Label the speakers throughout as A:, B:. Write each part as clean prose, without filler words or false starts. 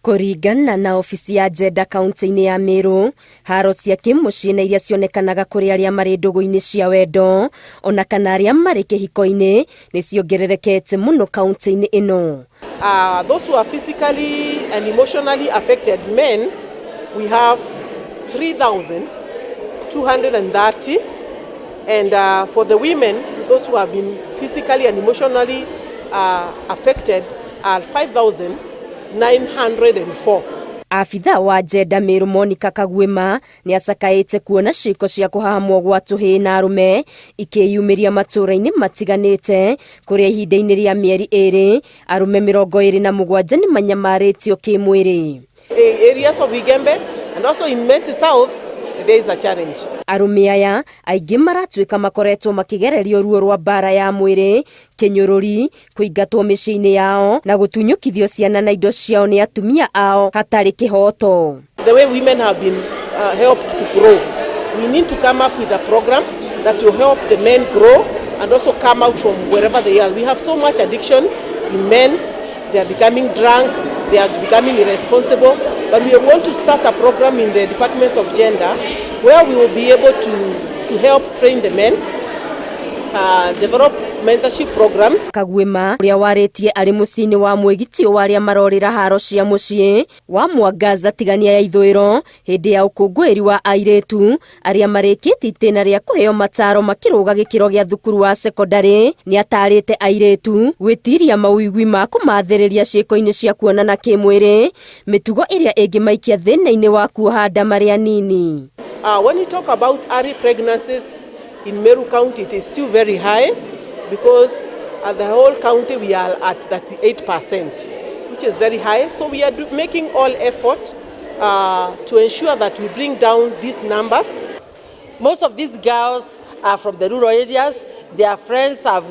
A: Kũringana na obici ya gender kaunti-inĩ ya Meru, haro cia kĩmũciĩ na iria cionekanaga kũrĩ arĩa marĩ ndũgũ-inĩ cia wendo ona kana arĩa marĩ kĩhiko-inĩ nĩ ciongererekete mũno kaunti-inĩ ĩno.
B: Those who are physically and emotionally affected men, we have 3,230. And for the women, those who have been physically and emotionally affected are 5,904.
A: Abitha wa gender Meru Monica Kagwima nĩ acakaĩte kuona ciĩko cia kũhahamwo gwa tũhĩĩ na arũme ikĩyumĩria matũũra-inĩ matiganĩte, kũrĩa ihinda-inĩ rĩa mĩeri 2 arũme 27 nĩ manyamarĩtio kĩmwĩrĩ.
B: Areas of Igembe and also in Menti South, there is a challenge.
A: Arũme aya aingĩ maratuĩka makoretwo makĩgererio ruo rwa mbara ya mwĩrĩ, kĩnyũrũri, kũingatwo mĩciĩ-inĩ yao na gũtunyũkithio ciana na indo ciao nĩ atumia ao hatarĩ kĩhoto.
B: The way women have been helped to grow, we need to come up with a program that will help the men grow and also come out from wherever they are. We have so much addiction in men. They are becoming drunk, they are becoming irresponsible. But we want to start a program in the Department of Gender where we will be able to help train the men, develop mentorship programs.
A: Kagwima ũrĩa warĩtie arĩ mũciĩ-inĩ wa mwĩgitio wa arĩa marorĩra haro cia mũciĩ wa Mwangaza, Tigania ya Ithũĩro, hĩndĩ ya ũkũngũĩri wa airĩtu arĩa marĩkĩtie itĩna rĩa kũheo mataro makĩrũga gĩkĩro gĩa thukuru wa sekondarĩ, nĩ atarĩte airĩtu gwĩtiria mawĩgwi ma kũmathĩrĩria ciĩko-inĩ cia kuonana kĩmwĩrĩ, mĩtugo ĩrĩa ĩngĩmaikia thĩna-inĩ wa kuoha nda marĩ anini.
B: When you talk about early pregnancies in Meru County, it is still very high because at the whole county we are at 38%, which is very high. So we are making all effort to ensure that we bring down these numbers.
C: Most of these girls are from the rural areas. Their friends have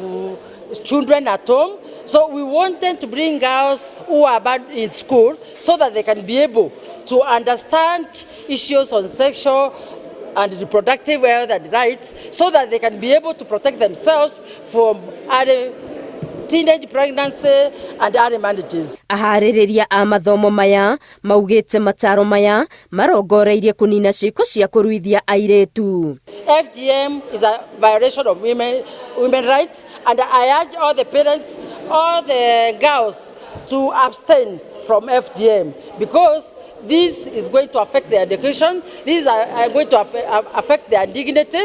C: children at home. So we wanted to bring girls who are bad in school so that they can be able to understand issues on sexual and reproductive health and rights, so that they can be able to protect themselves from early teenage pregnancy and early marriages.
A: Aharĩrĩria a mathomo maya maugĩte mataro maya marongoreirie kũnina ciĩko cia kũruithia airĩtu.
C: FGM is a violation of women rights, and I urge all the parents, all the girls to abstain from FGM because this is going to affect their education, this is going to affect their dignity.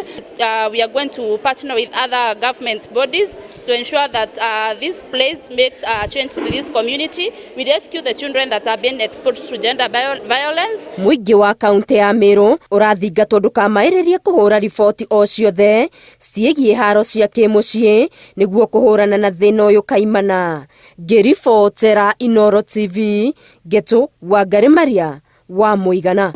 D: We are going to partner with other government bodies to ensure that this place makes a change to this community. We rescue the children that have been exposed to gender violence.
A: Mũingĩ wa kaunti ya Meru ũrathingatwo ndũkamaĩrĩrie kũhũra riboti o ciothe ciĩgiĩ haro cia kĩmũciĩ nĩguo kũhũrana na thĩna ũyũ kaimana. Ngĩribotera Inooro TV, Ngetu Wangari Maria wa Mũigana.